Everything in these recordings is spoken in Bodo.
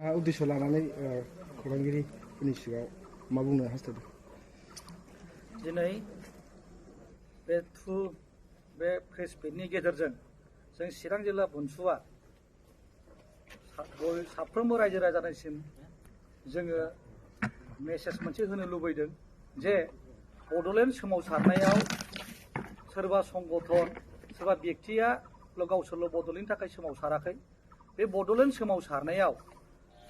उद्देश्य लानानै खौरांगिरिफोरनि सिगाङाव मा बुंनो हास्थायदों? दिनै बे प्रेस मिटनि गेजेरजों जों चिरां जिल्ला बनसुआ साफ्रोमबो रायजो राजानिसिम जोङो मेसेज मोनसे होनो लुबैदों जे बड'लेण्ड सोमावसारनायाव सोरबा संगठन सोरबा बेक्तिया गावसोरल' बड'लेण्डनि थाखाय सोमावसाराखै। बे बड'लेण्ड सोमावसारनायाव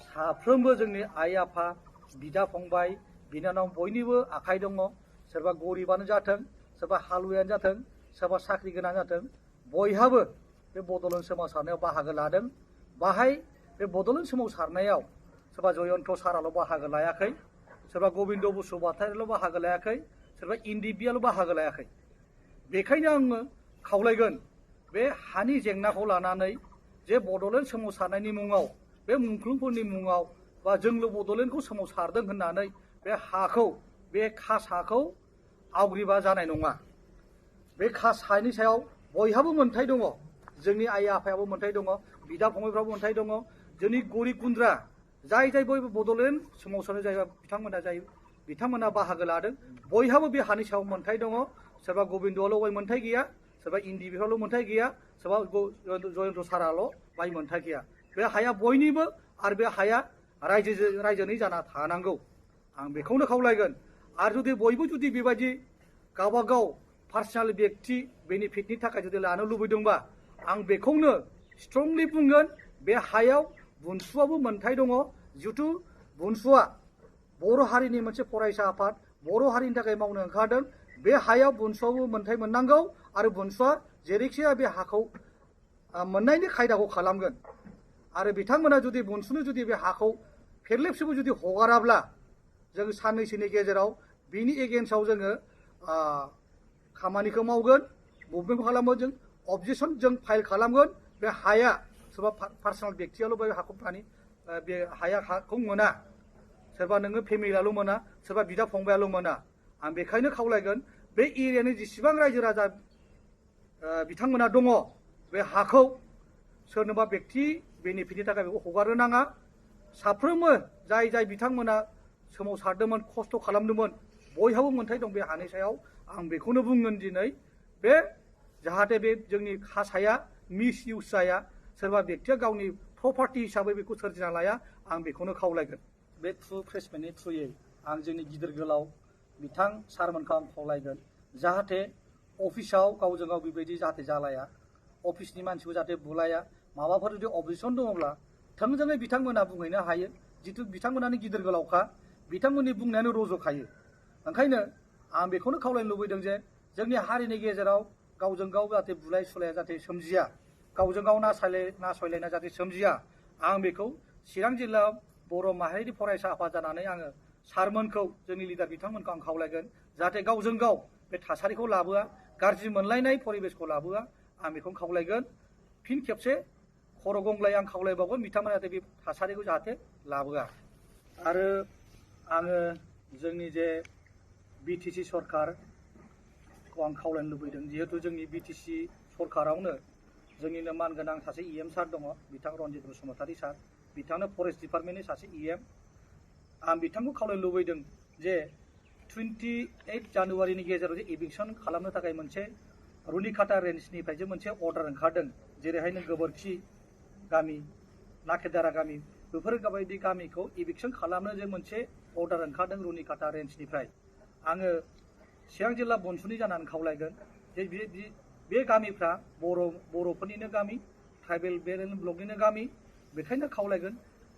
साफ्रोमबो जोंनि आइ आफा बिदा फंबाय बिनानाव बयनिबो आखाइ दङ। सोरबा गरिबानो जाथों सोरबा हालुवायानो जाथों सोरबा साख्रि गोनां जाथों बयहाबो बे बड'लेण्ड सोमावसारनायाव बाहागो लादों। बाहाय बे बड'लेण्ड सोमावसारनायाव सोरबा जयन्त साराल' बाहागो लायाखै, सोरबा गबिन्द बसुमतारिल' बाहागो लायाखै, सोरबा इन्दिबियाल' बाहागो लायाखै। बेखायनो आङो खावलायगोन बे हानि जेंनाखौ लानानै जे बड'लेण्ड सोमावसारनायनि मुङाव बे मुंख्लंफोरनि मुङाव बा जोंल' बड'लेण्डखौ सोमावसारदों होननानै बे हाखौ बे खास हाखौ आवग्रिबा जानाय नङा। बे खास हानि सायाव बयहाबो मोन्थाय दङ। जोंनि आइ आफायाबो मोन्थाय दङ, बिदा फंबायफ्राबो मोन्थाय दङ। जोंनि गरिब गुन्द्रा जाय बयबो बड'लेण्ड सोमावसारनाय जाय बिथांमोना बाहागो लादों बयहाबो बे हानि सायाव मोन्थाय दङ। सोरबा गबिन्दआल' बाय मोन्थाय गैया, सोरबा इन्दिबियाल' मोन्थाय गैया, सोरबा जयन्त साराल' बाय मोन्थाय गैया। बे हाया बयनिबो आरो बे हाया रायजोनि जाना थानांगौ। आं बेखौनो खावलायगोन। आरो जुदि बयबो जुदि बेबायदि गावबागाव पार्सनेल बेक्ति बेनिफिटनि थाखाय जुदि लानो लुबैदोंबा आं बेखौनो स्ट्रंलि बुंगोन बे हायाव बनसुआबो मोन्थाय दङ। जिहेथु बनसुआ बर' हारिनि मोनसे फरायसा आफाद, बर' हारिनि थाखाय मावनो ओंखारदों। बे हायाव बनसुआबो मोन्थाय मोननांगौ आरो बनसुआ जेरैखिजाया बे हाखौ मोननायनि खायदाखौ खालामगोन। आरो बिथांमोना जुदि बनसुनो जुदि बे हाखौ फेरलेबसेबो जुदि हगाराब्ला जों साननैसोनि गेजेराव बिनि एगेन्स्टआव जोङो खामानिखौ मावगोन, मुभमेन्ट खालामगोन, जों अबजेक्सन जों फाइल खालामगोन। बे हाया सोरबा पार्सनेल बेक्तियाल' बे हाखौ बे हाखौ मोना, सोरबा नोङो फेमिलियाल' मोना, सोरबा बिदा फंबायाल' मोना। आं बेखायनो खावलायगोन बे एरियानि जेसेबां रायजो राजा बिथांमोना दङ बे हाखौ सोरनोबा बेक्ति बेनिफिटनि थाखाय बेखौ हगारनो नाङा। साफ्रोमबो जाय बिथांमोना सोमावसारदोंमोन खस्थ' खालामदोंमोन बयहाबो मोन्थाय दं बे हानि सायाव। आं बेखौनो बुंगोन दिनै बे जाहाथे बे जोंनि खास हाया मिस इउस जाया, सोरबा बेक्तिया गावनि प्रपार्टि हिसाबै बेखौ सोरजिना लाया। आं बेखौनो खावलायगोन। बे प्रेस मिटनि थ्रुयै आं जोंनि गिदिर गोलाव बिथां सारमोनखौ आं खावलायगोन जाहाथे अफिसाव गावजों गाव बेबायदि जाहाथे जालाया, अफिसनि मानसिखौ जाहाथे बुलाया। माबाफोर जुदि अबजेक्सन दङब्ला थोंजोङै बिथांमोना बुंहैनो हायो। जिथु बिथांमोनानो गिदिर गोलावखा, बिथांमोननि बुंनायानो रज'खायो। ओंखायनो आं बेखौनो खावलायनो लुबैदों जे जोंनि हारिनि गेजेराव गावजों गाव जाहाथे बुलाय सुलाया जाहाथे सोमजिया, गावजों गाव नासयलायनाय जाहाथे सोमजिया। आं बेखौ चिरां जिल्ला बर' माहारियारि फरायसा आफाद जानानै आङो सारमोनखौ जोंनि लिडार बिथांमोनखौ आं खावलायगोन जाहाथे गावजों गाव बे थासारिखौ लाबोआ, गाज्रि मोनलायनाय परिबेसखौ लाबोआ। आं बेखौनो खावलायगोन। फिन खेबसे खर' गंग्लाय आं खावलायबावगोन बिथांमोना जाहाथे बे थासारिखौ जाहाथे लाबोआ। आरो आङो जोंनि जे बिटिसि सरकारखौ आं खावलायनो लुबैदों। जिहेतु जोंनि बिटिसि सरकारावनो जोंनिनो मानगोनां सासे EM सार दङ, बिथां रन्जित बसुमतारी सार, बिथांनो फरेस्ट डिपार्टमेन्टनि सासे EM। आं बिथांखौ खावलायनो लुबैदों जे 28 जानुवारिनि गेजेराव जे इभिकसन खालामनो थाखाय मोनसे रुनिकाटा रेन्जनिफ्राय जे मोनसे अर्डार ओंखारदों, जेरैहायनो गोबोरखि गामि, नाकेदारा गामि, बेफोरबायदि गामिखौ इभिकसन खालामनो जे मोनसे अर्डार ओंखारदों रुनिकाटा रेन्जनिफ्राय। आङो चिरां जिल्ला बनसुनि जानानै खावलायगोन जे बे गामिफ्रा बर'फोरनिनो गामि, ट्राइबेल ब्लकनिनो गामि। बेखायनो खावलायगोन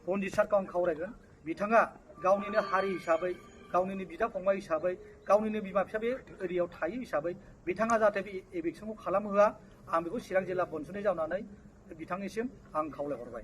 रन्जित सारखौ आं खावलायगोन बिथाङा गावनिनो हारि हिसाबै, गावनिनो बिदा फंबाय हिसाबै, गावनिनो बिमा बिफा बे एरियायाव थायो हिसाबै बिथाङा जाहाथे बे इभिकसनखौ खालामहोआ। आं बेखौ चिरां जिल्ला बनसुनि जानानै बिथांनिसिम आं खावलायहरबाय।